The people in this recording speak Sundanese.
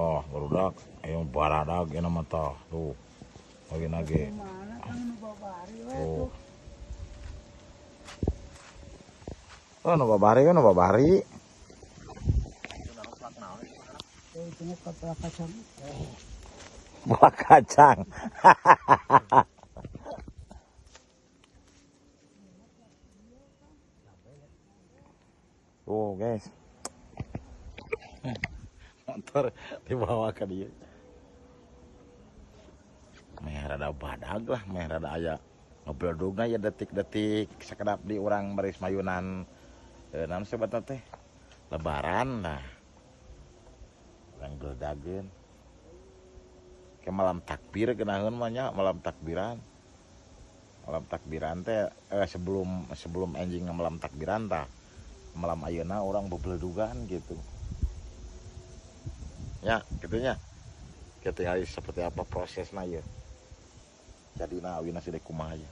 Oh, barudak ayo baradag ieu mah tah. Tuh. Lagi-lagi. Tuh. Oh, nu babari, nu babari. Buah kacang. Tuh, guys. Motor dibawa ke dia. Meh rada badag lah, meh rada aya ngebledugna ya detik-detik sakedap di urang baris mayunan naon sebatna teh? Lebaran lah. Urang geledageun. Ke malam takbir geunaheun mah nya, malam takbiran. Malam takbiran teh sebelum anjing malam takbiran tah. Malam ayeuna urang bebeledugan gitu. Ya, gitunya. Kita tinggal seperti apa prosesnya ya. Jadi nah awina sih kumaha ya.